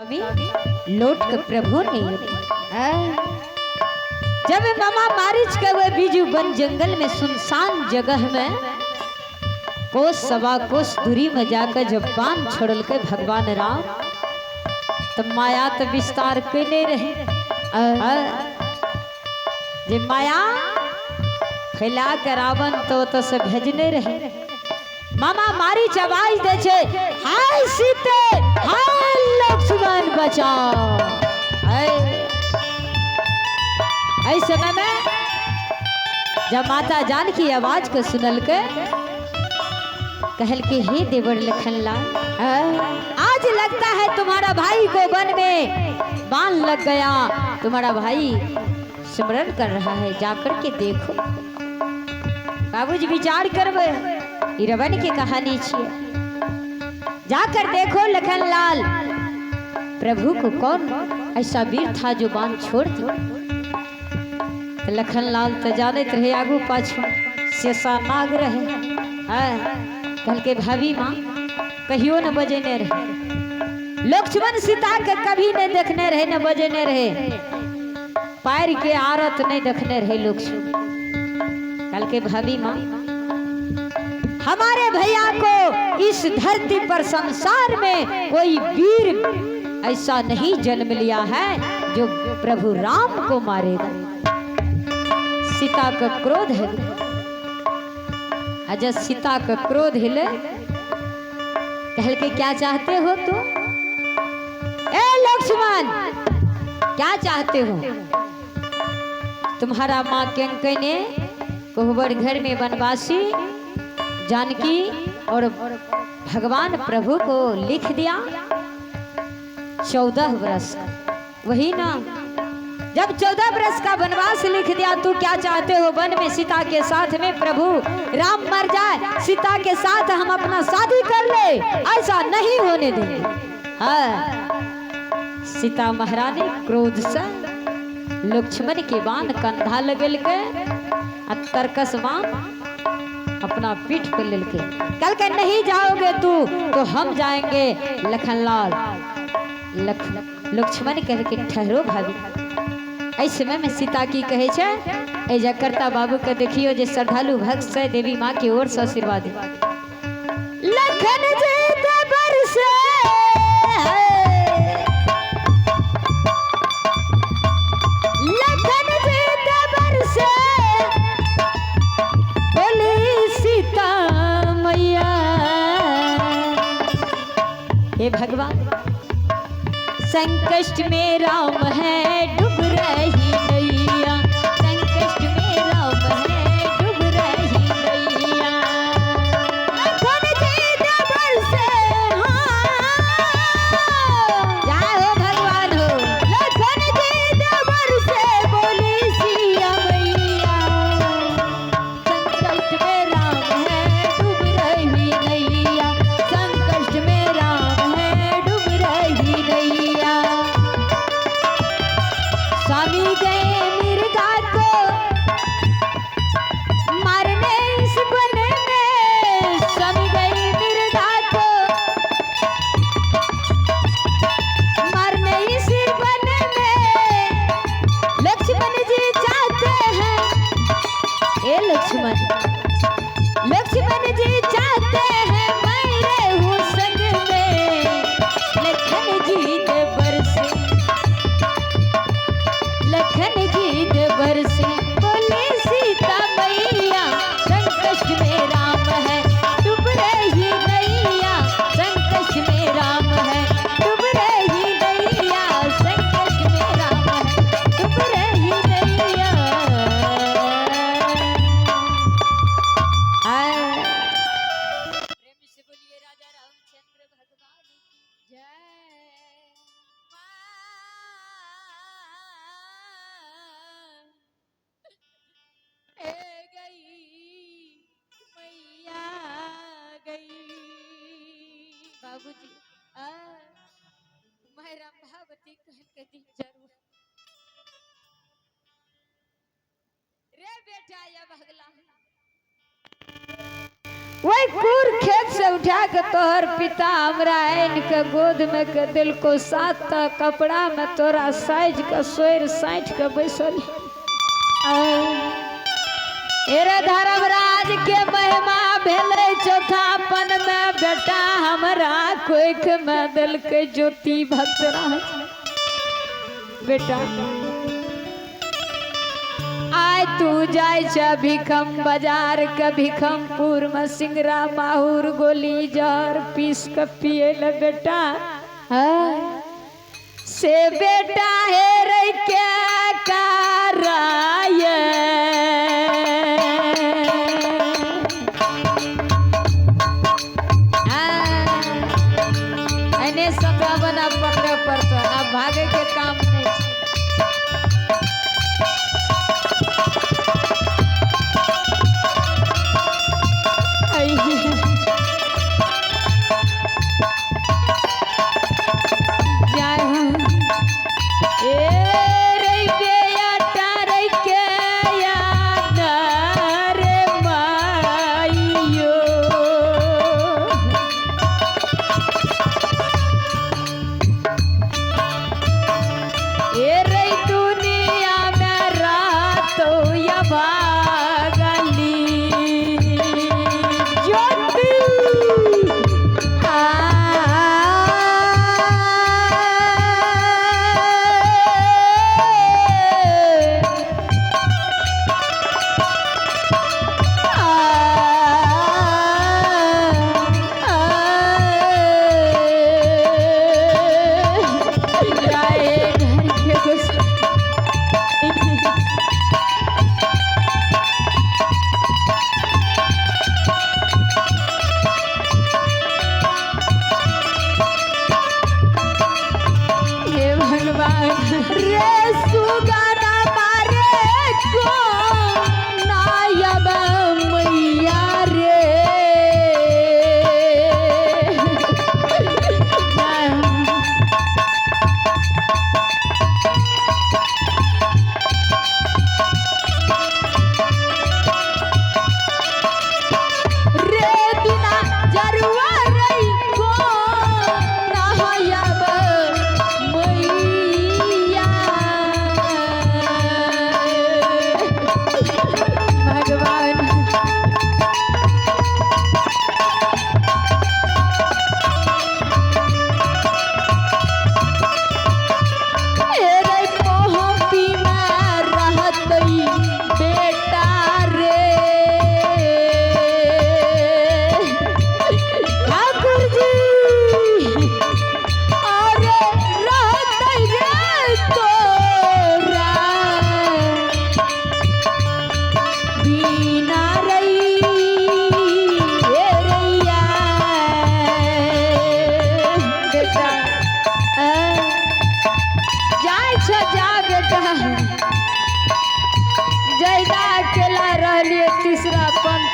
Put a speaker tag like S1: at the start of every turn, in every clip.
S1: लौट के प्रभु नहीं। जब मामा मारिच के वे बीजू वन जंगल में सुनसान जगह में कोस सवा कोस दूरी में जाकर जब बाण छोड़ल के भगवान राम, तब माया तो विस्तार कैने रहे। जे माया फैला के रावण तो तो से भेजने रहे। मामा मारिच आवाज दे छे, हाय सीते, हाय लक्ष्मण बचाओ। ऐ समय में जब माता जानकी आवाज को सुनल के कहल के, हे देवर लखनलाल, आज लगता है तुम्हारा भाई को वन में बाण लग गया, तुम्हारा भाई स्मरण कर रहा है, जाकर के देखो। बाबूजी विचार करबे, ई रवन के कहानी छिए। जाकर देखो लखनलाल, प्रभु को कौन ऐसा वीर था जो बाण छोड़ दिया। लखनलाल तो जानत रहे आगू पाछू शेषा नाग रहे। कहल के भाभी माँ कहियो न बजेने रहे, लक्ष्मण सीता के कभी नहीं देखने रहे, न बजेने रहे, पैर के आरत नहीं देखने रहे लक्ष्मण। कहल के भाभी माँ हमारे भैया को इस धरती पर संसार में कोई वीर ऐसा नहीं जन्म लिया है जो प्रभु राम को मारेगा। सीता का क्रोध है, अजब सीता का क्रोध हिले, कहल के क्या चाहते हो तुम, ए लक्ष्मण क्या चाहते हो? तुम्हारा माँ कैंकई ने कोहबर घर में वनवासी जानकी और भगवान प्रभु को लिख दिया 14 वर्ष, वही ना जब 14 वर्ष का वनवास लिख दिया, तू क्या चाहते हो? वन में सीता के साथ में प्रभु राम मर जाए, सीता के साथ हम अपना शादी कर ले, ऐसा नहीं होने देंगे। हाँ, सीता महारानी क्रोध से लक्ष्मण के बाण कंधा लगल के आ तरकस बाण अपना पीठ पर लेके, कल के नहीं जाओगे तू तो हम जाएंगे। लखनलाल लक्ष्मण कह के ठहरो भाभी। ऐ समय में सीता की कहे छे, ए जकर्ता बाबू के देखियो जे श्रद्धालु भक्त से देवी माँ की ओर से आशीर्वाद। लखन जी बरसे, लखन जी बरसे, बोली सीता मैया, हे भगवान संकट में राम है डूब रही नैया, संकट में राम है डूब रही नैया। लखन जी बरसे, हाँ जय हो भगवान हो। लखन जी बरसे, बोली सिया मैया, संकट में राम है डूब रही नैया, संकट में राम है डूब रही नैया। स्वामी गए मिर्गा को मारने इस वन में, स्वामी गए मिर्गा को मारने इस वन में, लक्ष्मण जी चाहते हैं, ए लक्ष्मण, लक्ष्मण जी चाहते हैं मैं रहूं संग में। लखन जी बरसे, लखन जी बरसे, बोले सीता मैया, संकट में राम है डूब रही नैया, संकट में राम है डूब रही नैया, संकट में राम है डूब रही नैया। प्रेम से बोलिए राजा रामचंद्र भगवान की जय। बाबूजी मैं रंभावती कहल के दिन जरूर रे बेटा या भगला। वही कूर खेत से उठा के तोहर पिता हमरा आनि के गोद में के दिलको सात ता कपड़ा में तोरा साइज के सोर साइठ के बैसल। एरे धर्मराज के महिमा भेलै चौथापन में बेटा हमरा कोख में दिलकै ज्योति भक्तराज। बेटा आय तू जाय छ भिखम बाजार के भिखमपुर में सिंगरा माहूर गोली जर पीस के पिए ले बेटा। से बेटा हे रे के कराय एने सतावन अब पकड़े पड़तो, अब भागे के काम नहीं।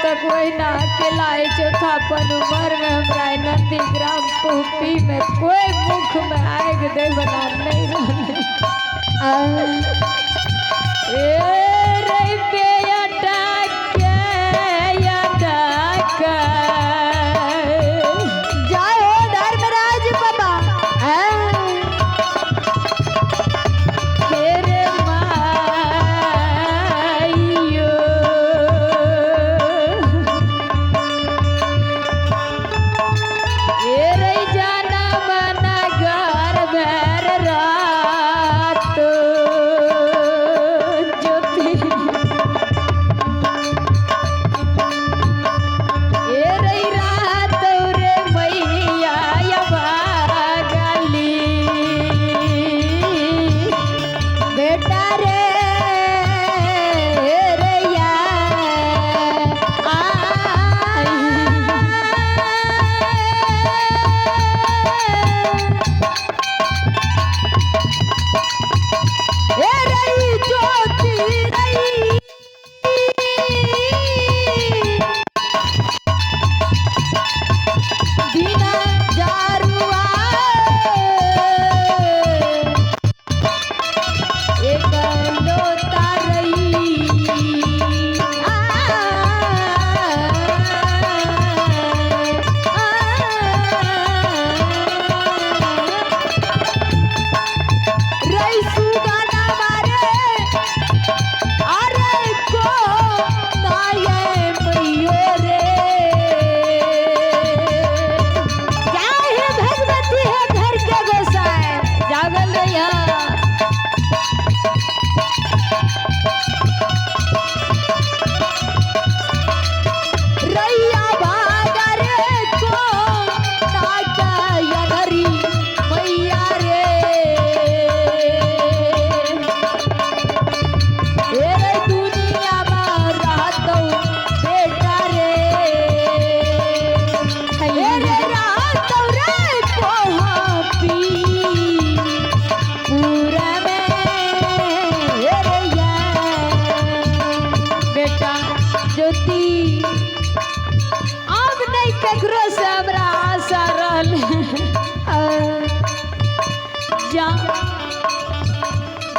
S1: तक वहीना अकेला है चौथापन उम्र में हमरा नंदी ग्राम पुहपी में कोई मुख में आग दे बना नहीं रहले। ए रे बेटा के अटक
S2: जय हो धर्मराज बाबा।
S1: हे माइयो हे रे जनम नगर भर रात ज्योति।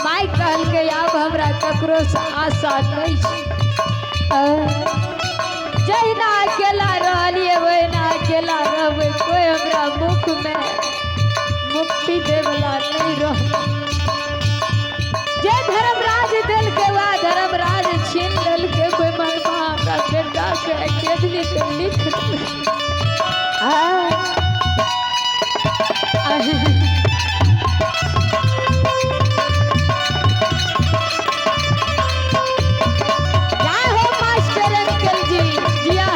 S1: माय कहलकै आब हमरा ककरो से आशा नहीं छै। जहिना अकेला रहलियै वहिना अकेला रहबै, कोई हमरा मुख में मुक्ति देवला नहीं रह। जे धर्मराज देलकै वएह धर्मराज छीन लेलकै। कोई मनमा हमरा बेटा के अकेली के लिख देलकै। जय हो मास्टर अंकल जी, जिया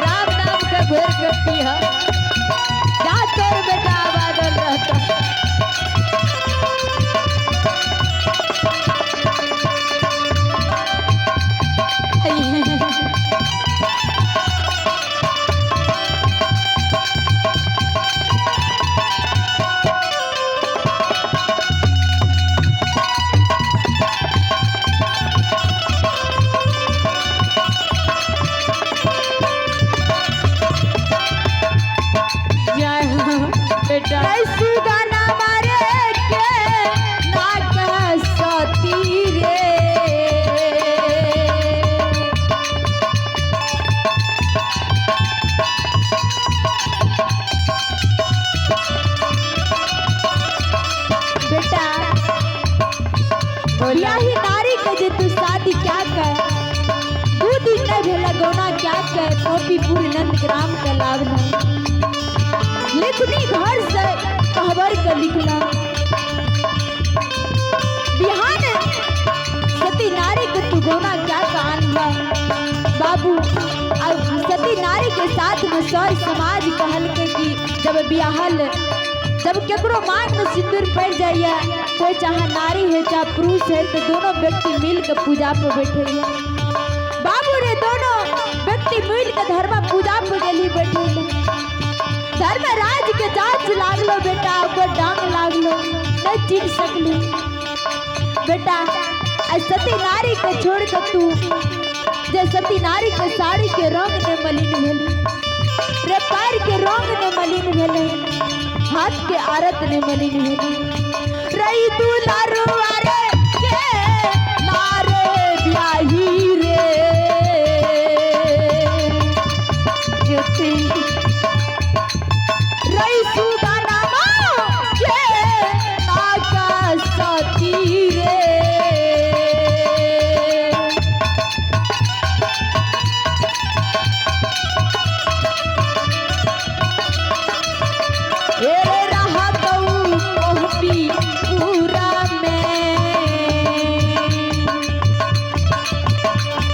S1: राम नाम के घोर के पीह, जा तोर बेटा आबादल रहता। जय हो बेटा।
S2: सुगना मारे के नाक सती रे। बेटा यही नारी के जे तू शादी क्या कर, 2 दिन नहीं भेला गौना क्या कर, गोपीपुर नंदग्राम के लाभ लिखनी घर से कहबर के लिखला। बिहान सती नारी के तू गौना क्या कान बा बाबू। अब सती नारी के साथ में सर समाज कहल के कि जब बियाहल जब केकरो मांग में सिंदूर पड़ जाइए, कोई चाहे नारी है चाहे पुरुष है, तो दोनों व्यक्ति मिल के पूजा पर बैठे। बाबू रे दोनों व्यक्ति मिल के धर्म पूजा पर गेली बैठे। धर्मराज के जांच लागलो बेटा, ओकर डांग लागलो, नहीं चिन्ह सकली बेटा। आ सती नारी के छोड़ के तू जे सती नारी के साड़ी के रंग ने मलिन भेल रे, पैर के रंग ने मलिन भेल, हाथ के आरत ने मलिन भेल। रही दुलारुआ रे के नारे ब्याही रे
S1: ज्योति
S2: रई सुगाना के नाका सती रे। ए रे रहा तऊ कोहपी पूरा में,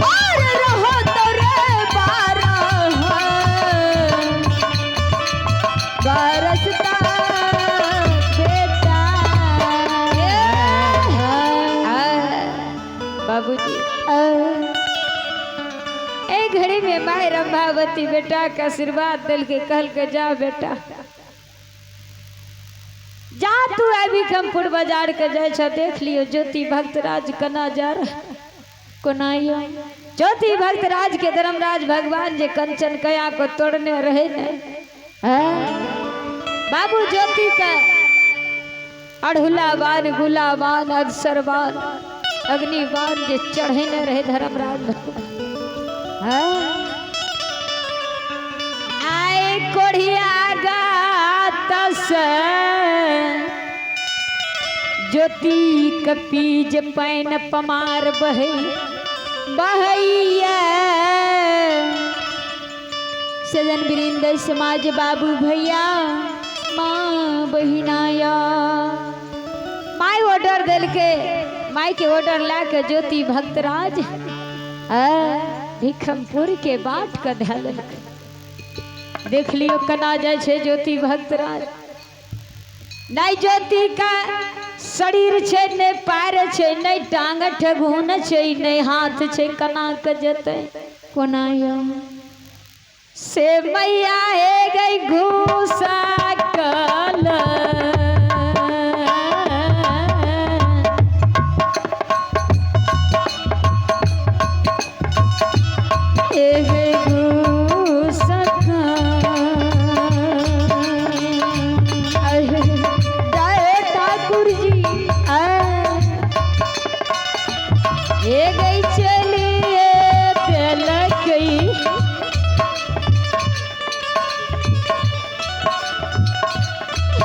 S2: और रहो तो रे बारह बरसता बेटा।
S1: बाबूजी ए घड़ी में माय रंभावती बेटा के आशीर्वाद दिल के कहल के जा बेटा जा तू अभी कमपुर बाजार के जाय छ, देख लियो ज्योति भक्तराज कना जा रहा
S2: कोना यो
S1: ज्योति भक्तराज के धर्मराज भगवान जे कंचन कया को तोड़ने रहे ने। बाबू ज्योति का अड़हुलावान गुलाबान अगसरवान अग्निवान जे चढ़े रहे धर्मराज भगवान। आए कोढ़िया गात से ज्योति कपीज पैन पमार बहे
S2: बहैया। सजन वृंद समाज बाबू भैया माँ बहिनाया।
S1: My order दिल के, माई के ऑर्डर ला के ज्योति भक्तराज भिखमपुर के बाट के धल देख लियो कना जाय छे ज्योति भक्तराज। नहीं ज्योति का शरीर छे, नहीं पैर छे, नहीं टांग ठगुन छे, नहीं हाथ छे, कना के जते
S2: कोना यो
S1: से मैया हे गई घूसा कल
S2: ठाकुर जी। आ
S1: हे गई चलिए तेलकई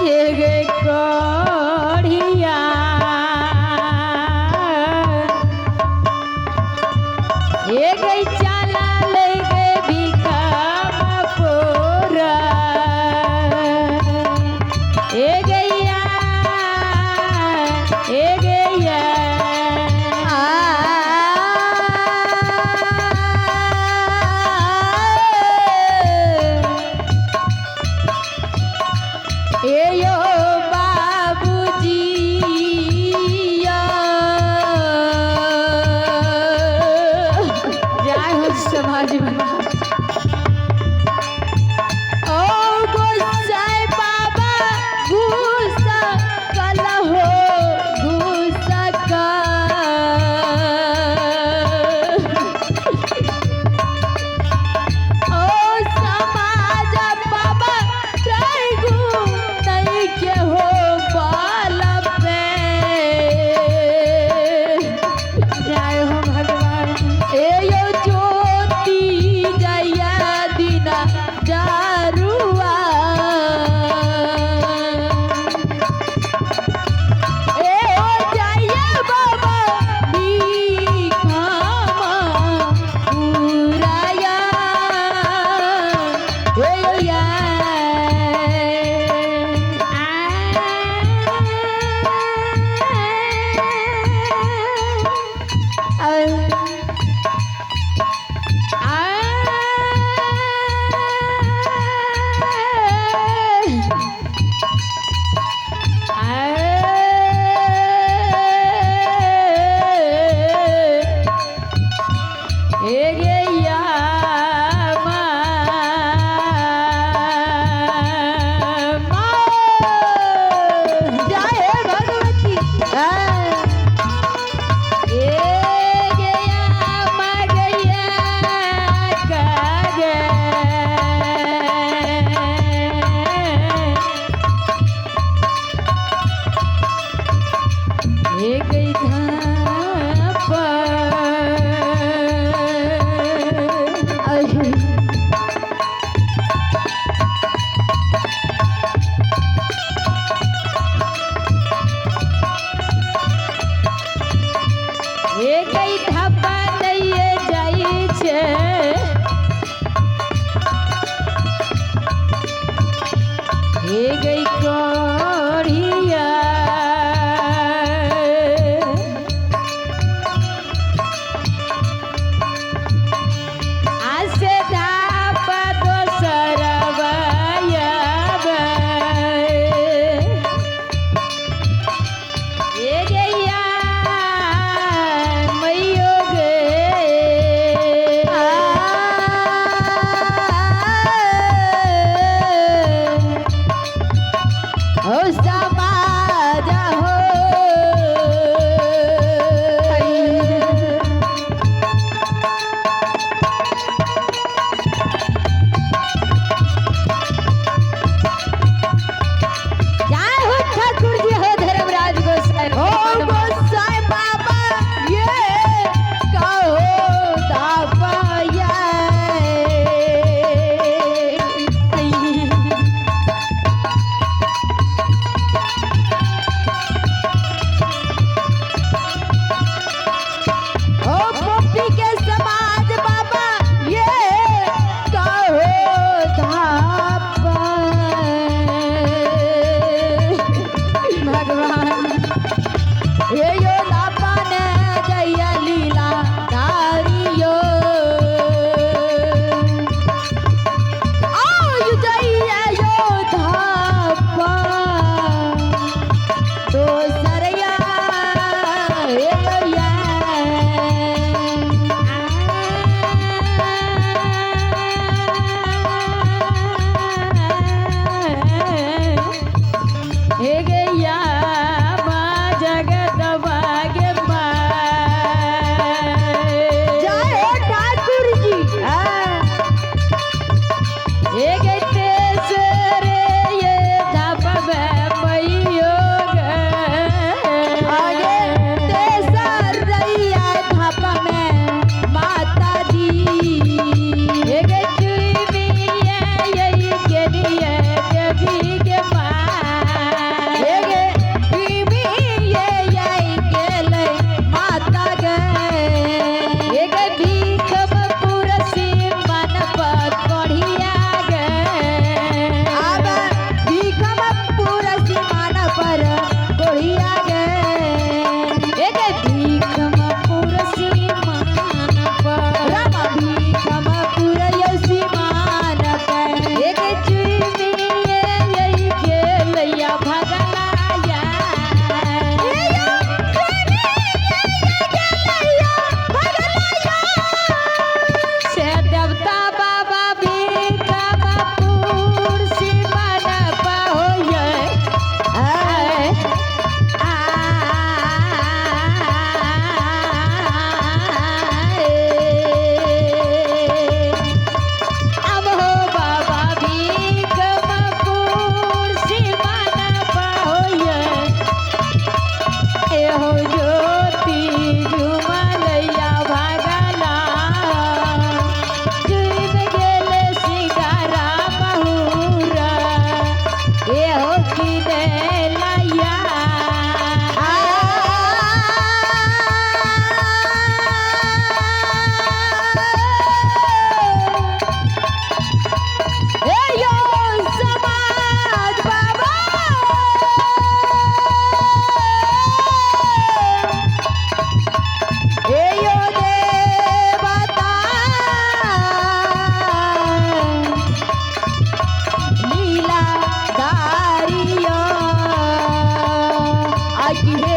S1: हे गई कोढ़िया हे गई चाला ले गई भिखाम पोरा हे गैया हे गैया
S2: ए यो बाबूजी
S1: जय हो समाज में।
S2: ओ गोसाई बाबा गुस्सा कल हो गुस्सा का ओ समाज बाबा त्रैगु नहीं के हो बाल पे।
S1: जय हो भगवान।
S2: ए यो ज्योति जया दीना जारुआ ए ओ जया बाबा भीखामा पुराया ए यो या जय भगवती।
S1: गई कोढ़िया आसे धाप दोसर ए गैया मैयो गे
S2: ओ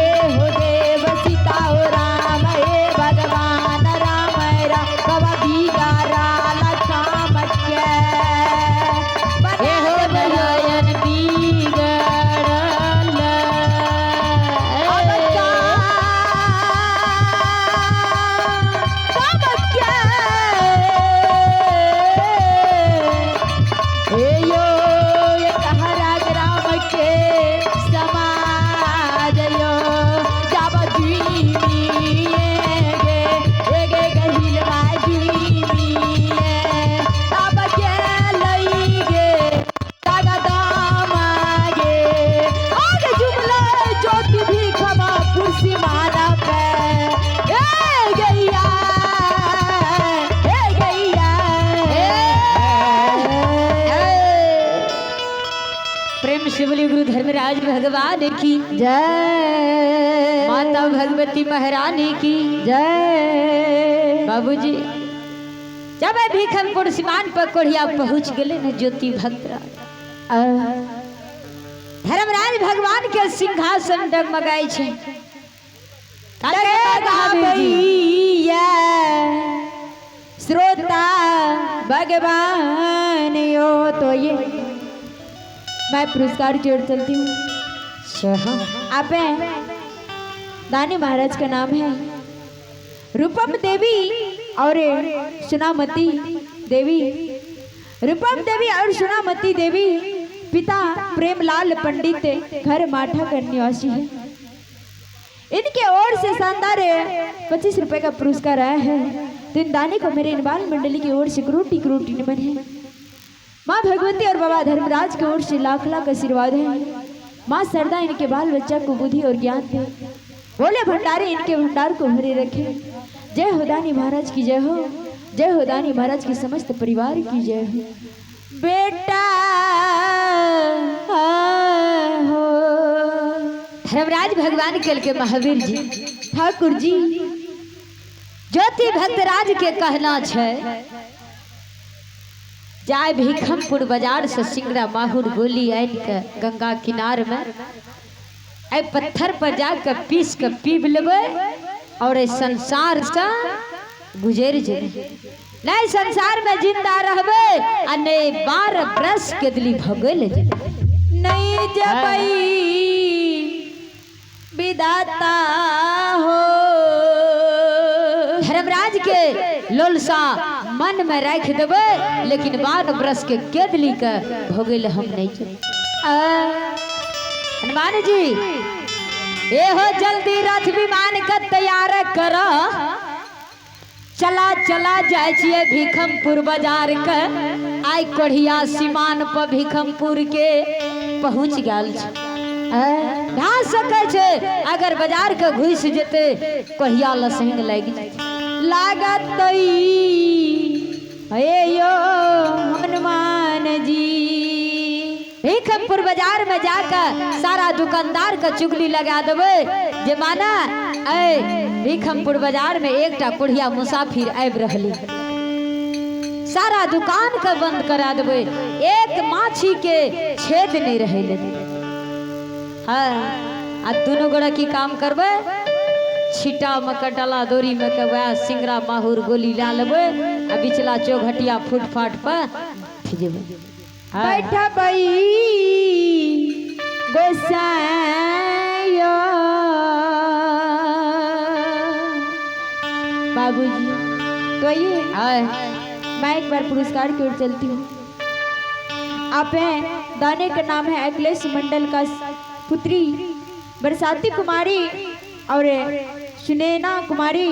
S2: हे हो देव सीता हो राम हे भगवान राम राम बाबा बिगाड़ल काम के
S1: हे हो
S2: बना
S1: नयन बिगड़ल।
S2: अब काम के हे यो एक हरा ग्राम के समाज यो जब जुइमिए गे एगे गहिल जुइमिए अब के लई गे दाम गे आगे जुमला ज्योति भी खमा कुर्सी माना पे ए गैया ए गैया
S1: प्रेम शिवली गुरु धर्मराज भगवान की
S2: जय
S1: माता भगवती महारानी की
S2: जय।
S1: बाबूजी जब भीखमपुर सीमान पर कोढ़िया पहुंच गए न ज्योति भक्त धर्मराज भगवान के सिंहासन डगमगाई छै।
S2: डगमगाबैया श्रोता भगवान यो तो ये मैं पुरस्कार की ओर चलती हूँ। आप हैं दानी महाराज का नाम है रूपम देवी और सुनामती देवी। रूपम देवी और सुनामती देवी पिता प्रेमलाल पंडित घर माठा का निवासी है। इनके ओर से शानदार 25 रुपए का पुरस्कार आया है। तो इन दानी को मेरे इनबाल मंडली की ओर से करोटी करोटी नमन है। माँ भगवती और बाबा धर्मराज की ओर से लाख लाख आशीर्वाद है। माँ सरदा इनके बाल बच्चा को बुद्धि और ज्ञान दे। बोले भंडारे इनके भंडार को भरे रखे। जय हो दानी महाराज की जय हो। जय हो दानी महाराज की समस्त परिवार की जय हो। बेटा हो
S1: धर्मराज भगवान कल के महावीर जी
S2: ठाकुर जी
S1: ज्योति भक्तराज के कहना छै जाय भीखमपुर बाजार से सिंगरा माहुर गोली आनि के गंगा किनार में एहि पत्थर पर जाके पीस के पीब लेबै और एहि संसार से गुजरि जेबै। नहीं संसार में जिंदा रहबै आ नहीं 12 बरस के दिली भगै ले जेबै।
S2: नहीं जबई विदाता हो।
S1: धर्मराज के लोलसा मन में राख देबै लेकिन 12 बरस के केदली के भोगै ले हम नहीं जेबै। हनुमान जी ए हो जल्दी रथ विमान के तैयार कर चला चला जाय छियै भीखमपुर बाजार के। आइ कोढ़िया सीमान पर भीखमपुर के पहुँच गेल छै। भए सकै छै अगर बाजार के घुसि जेतै कोढ़िया लसंग लागि जेतै।
S2: लागत हे यो हनुमान जी।
S1: भीखमपुर बाजार में जाकर सारा दुकानदार के चुगली लगा देबै जे माना ऐ भीखमपुर बाजार में एकटा कोढ़िया मुसाफिर आबि रहली। सारा दुकान के बंद करा देबै, एक माछी के छेद नहीं रहे ले। हाँ आ दुनू गोड़ा की काम करबै छिटा में के डाला डोरी में के वएह सिंगरा माहुर गोली ला लेबै आ बिचला चौघटिया फुटफाट पर जेबै।
S2: बैठबई गोसाइयो बाबूजी। तो आइए मैं एक बार पुरस्कार की ओर चलती हूँ। आप हैं दाने का नाम है अखिलेश मंडल का पुत्री बरसाती कुमारी और सुनैना कुमारी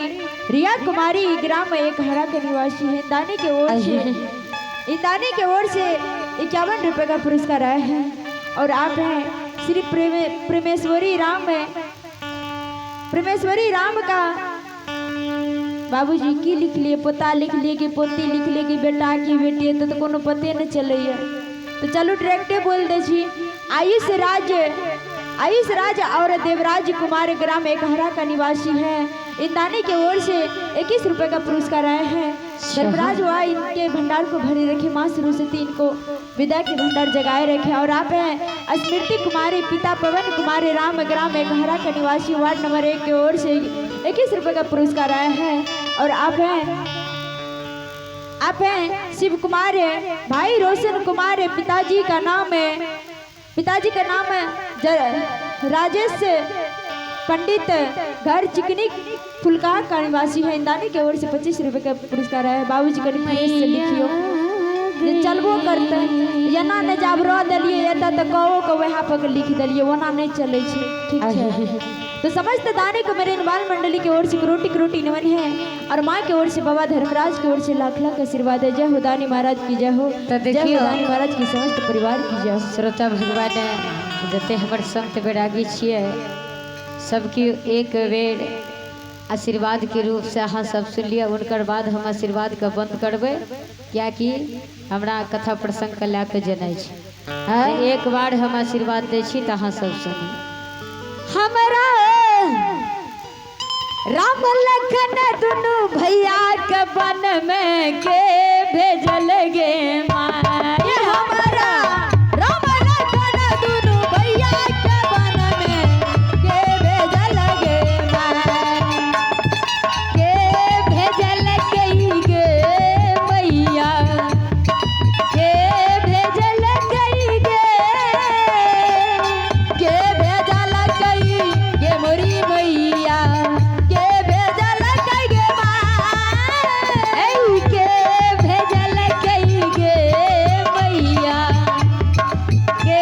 S2: रिया कुमारी ग्राम एक हरा के निवासी हैं। दाने के ओर से इंदाने के ओर से 51 रुपये का पुरस्कार आया है। और आप हैं श्री प्रेमेश्वरी राम है प्रेमेश्वरी राम का बाबूजी की लिख लिए पोता लिख लिए कि पोती लिख लिए कि बेटा की बेटी है तो कोनो पते नहीं चलैया। तो चलू डायरेक्टे बोल दै छी। आयुष राज और देवराज कुमार ग्राम एकहरा का निवासी है। इंदानी के ओर से 21 रुपए का पुरस्कार आए हैं। धर्मराज हुआ इनके भंडार को भरे रखे, माँ सरस्वती इनको विद्या के भंडार जगाए रखे। और आप हैं स्मृति कुमारी, पिता पवन कुमारी, रामग्राम एकहरा का निवासी, वार्ड नंबर 1 के ओर से 21 रुपये का पुरस्कार आया है। और आप हैं शिव कुमार है, भाई रोशन कुमार है, पिताजी का नाम है, पिताजी का नाम है राजेश पंडित, घर चिकनी फुलका का निवासी है। इंदानी के ओर से 25 रुपये का पुरस्कार आया है। बाबूजी का से लिखियो जे चलबो करते एना नहि जाब रह देलियै एतऽ तऽ कहो के वएह पर लिख देलियै, ओना नहि चलै छै, ठीक छै। तो समस्त दानी को मेरे बाल मंडली की ओर से करोटी करोटी नमन है और माँ की ओर से बाबा धर्मराज की ओर से लाख लाख आशीर्वाद है। जय हो दानी महाराज की जय हो,
S1: तो
S2: जय हो
S1: देखियो
S2: दानी महाराज की समस्त परिवार की जय हो।
S1: श्रोता भगवान जते हमर संत बैरागी छियै सबके एक बेर आशीर्वाद के रूप से अहाँ सब सुन लिअ, उनकर बाद हम आशीर्वाद के बंद करबै, कियाकि हमरा कथा प्रसंग के लए के जेनाइ छै। तऽ एक बार हम आशीर्वाद दै छी तऽ अहाँ सब सुनी। हमरा राम लखन दुनू भैया के वन में के भेजल गे माय,
S2: हमारा राम लखन दुनू भैया के वन में के भेजल गे माय,
S1: के भेजल गई गे मैया, के भेजल गई गे,
S2: के भेजल गई गे मोरी मैया, के भेजल गई गे माय,
S1: ऐ के भेजल गई गे मैया, के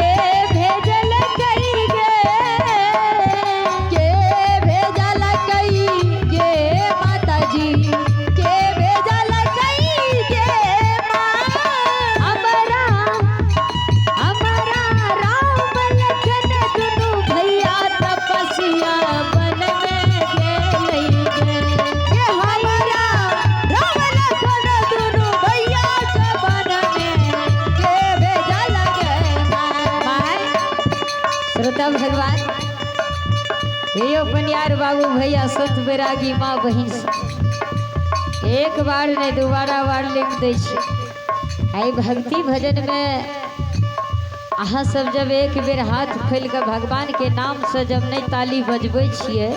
S1: भेजल गई गे,
S2: के भेजल गई गे माताजी, के भेजल गई गे माँ।
S1: हमरा हमरा राम लखन दुनू भैया तपस्या वन में गेलै गे,
S2: के हमारा राम लखन दुनू भैया के वन में के भेजल गे माय।
S1: श्रोता भगवान हे पनियार बाबू भैया संत बैरागी माँ बहिन सब, एक बार नहीं दोबारा बार लिख दै छी। आई भक्ति भजन में अहाँ सब जब एक बेर हाथ खोलि कऽ भगवान के नाम से जब नहीं ताली बजबै छियै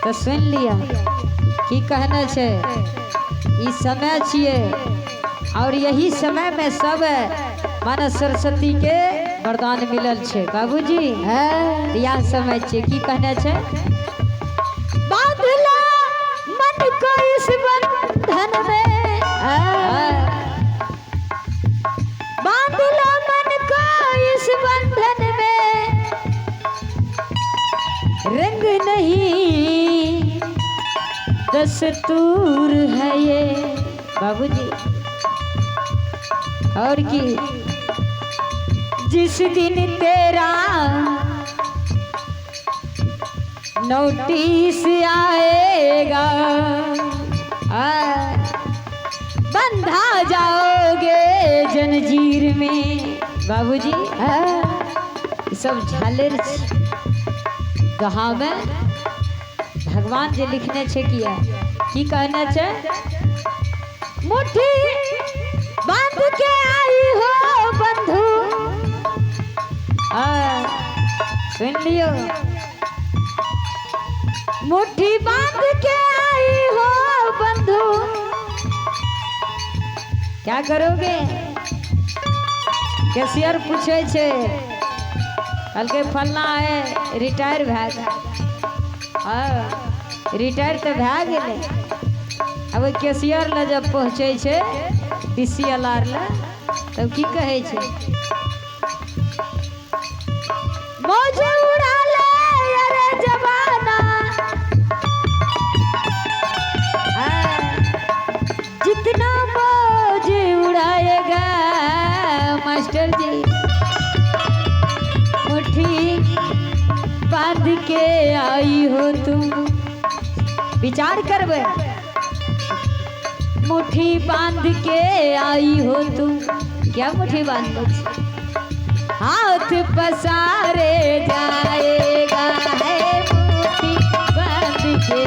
S1: तऽ सुनि लिअ की कहना छै। ई समय छियै और यही समय में सब माने सरस्वती के वरदान मिलल छै बाबूजी, तऽ इएह समय छियै। की कहना छै? बांधला मन को इस बंधन में, बांधला मन को इस बंधन में, रंग नहीं दस्तूर है ये बाबूजी। और की जिस दिन तेरा नोटिस आएगा, बंधा जाओगे जंजीर में बाबूजी। ई सब झालर छै। दोहा में भगवान जे लिखने छै किया की कहने छै? मुट्ठी बांध के आई हो बंधु, सुन लियो, मुट्ठी बांध के आई हो बंधु, क्या करोगे? कैशियर पूछे छै, कहलकै फलना है रिटायर भए गेल। हाँ, रिटायर तऽ भए गेलै। अब ओहि कैशियर लग जब पहुँचै छै डी सी एल आर लग, तब की कहै छै? मौज उड़ा ले अरे जमाना, जितना मौज उड़ाएगा मास्टर जी, मुट्ठी बांध के आई हो तुम। विचार करबै, मुट्ठी बांध के आई हो तुम, क्या मुट्ठी बांध? हाथ पसारे जाएगा है, मुट्ठी बांध के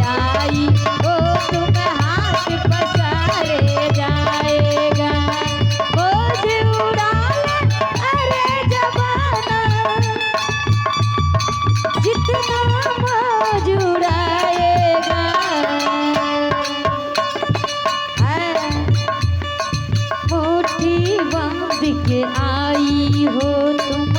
S1: के बाद के आई हो तुम।